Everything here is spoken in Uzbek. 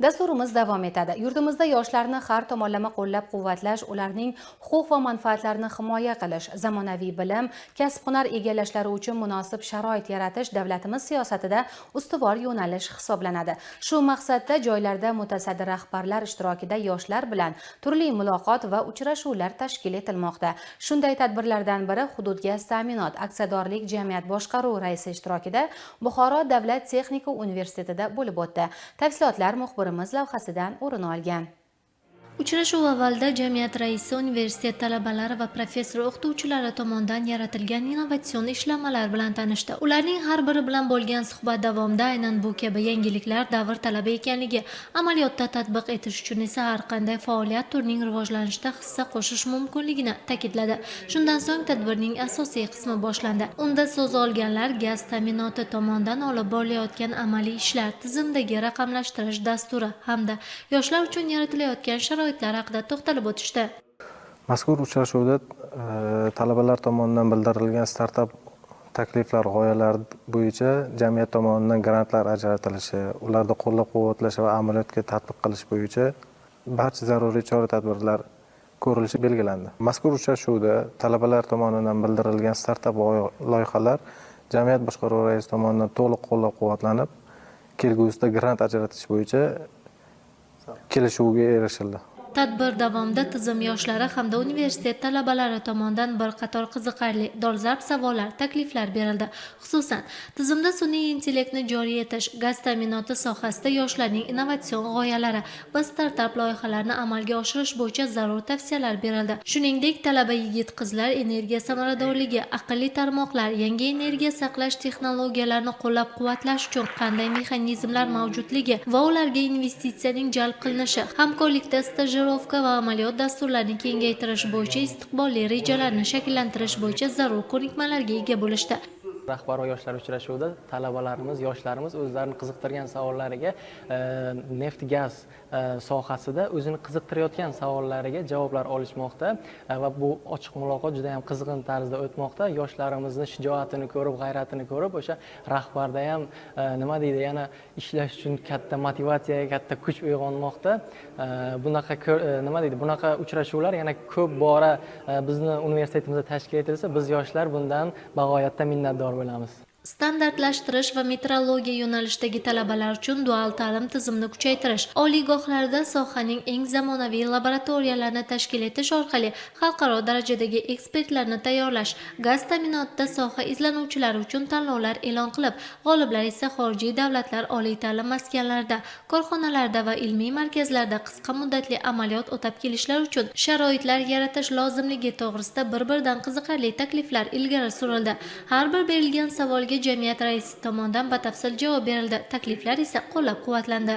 Dasturimiz davom etadi. Yurtimizda yoshlarni har tomonlama qo'llab-quvvatlash, ularning huquq va manfaatlarini himoya qilish, zamonaviy bilim, kasb-hunar egallashlari uchun munosib sharoit yaratish davlatimiz siyosatida ustuvor yo'nalish hisoblanadi. Shu maqsadda joylarda mutasaddi rahbarlar ishtirokida yoshlar bilan turli muloqot va uchrashuvlar tashkil etilmoqda. Shunday tadbirlardan biri Hudud gaz ta'minot aksiyadorlik jamiyat boshqaruvi raisi ishtirokida Buxoro davlat texnika universitetida bo'lib o'tdi. Tafsilotlar muxbirimiz lavhasidan o'rin olgan. Uchrashuv avvalida jamiyat raisi universitet talabalari va professor o'qituvchilari tomonidan yaratilgan innovatsion ishlanmalar bilan tanishdi. Ularning har biri bilan bo'lgan suhbat davomida aynan bu kabi yangiliklar davr talabi ekanligi, amaliyotda tatbiq etish uchun esa har qanday faoliyat turining rivojlanishida hissa qo'shish mumkinligini ta'kidladi. Shundan so'ng tadbirning asosiy qismi boshlandi. Unda so'z olganlar gaz ta'minoti tomonidan olib borilayotgan amaliy ishlar, tizimdagi raqamlashtirish dasturi hamda yoshlar uchun yaratilayotgan sharoitlar haqida to'xtalib o'tishdi. Mazkur uchrashuvda talabalar tomonidan bildirilgan startap takliflar, g'oyalar bo'yicha jamiyat tomonidan grantlar ajratilishi, ularni qo'llab-quvvatlash va amaliyotga tatbiq qilish bo'yicha barcha zaruriy chora-tadbirlar ko'rilishi belgilandi. Mazkur uchrashuvda talabalar tomonidan bildirilgan startap loyihalar jamiyat boshqaruvi raisi tomonidan to'liq qo'llab-quvvatlanib, kelgusida grant ajratish bo'yicha kelishuvga erishildi. Tadbir davomida tizim yoshlari hamda universitet talabalari tomonidan bir qator qiziqarli, dolzarb savollar, takliflar berildi. Xususan, tizimda sun'iy intellektni joriy etish, gaz ta'minoti sohasida yoshlarning innovatsion g'oyalari va startap loyihalarini amalga oshirish bo'yicha zarur tavsiyalar berildi. Shuningdek, talaba yigit-qizlar energiya samaradorligi, aqlli tarmoqlar, yangi energiya saqlash texnologiyalarini qo'llab-quvvatlash uchun qanday mexanizmlar mavjudligi va ularga investitsiyaning jalb qilinishi, hamkorlikda stajirovka va amaliyot dasturlarini kengaytirish bo'yicha istiqbolli rejalarni shakllantirish bo'yicha zarur ko'nikmalarga ega bo'lishdi. Rahbar va yoshlar uchrashuvida talabalarimiz, yoshlarimiz o'zlarini qiziqtirgan savollariga, neft gaz sohasida o'zini qiziqtirayotgan savollariga javoblar olishmoqda va bu ochiq muloqot juda ham qizg'in tarzda o'tmoqda. Yoshlarimizni shijoatini ko'rib, g'ayratini ko'rib, o'sha rahbarda ham nima deydi, yana ishlash uchun katta motivatsiya, katta kuch uyg'onmoqda. Bunaqa nima deydi, bunaqa uchrashuvlar yana ko'p bora bizni universitetimizda tashkil etilsa, biz, yoshlar, bundan bag'oyatda minnatdor bo'lamiz. Standartlashtirish va metrologiya yo'nalishidagi talabalar uchun dual ta'lim tizimini kuchaytirish, oliygohlarda sohaning eng zamonaviy laboratoriyalarini tashkil etish orqali xalqaro darajadagi ekspertlarni tayyorlash, gaz ta'minotida soha izlanuvchilari uchun tanlovlar e'lon qilib, g'oliblar esa xorijiy davlatlar oliy ta'lim maskanlarida, korxonalarda va ilmiy markazlarda qisqa muddatli amaliyot o'tab kelishlari uchun sharoitlar yaratish lozimligi to'g'risida bir-biridan qiziqarli takliflar ilgari surildi. Har bir berilgan savolga jamiyat raisi tomonidan batafsil javob berildi, takliflar esa qo'llab-quvvatlandi.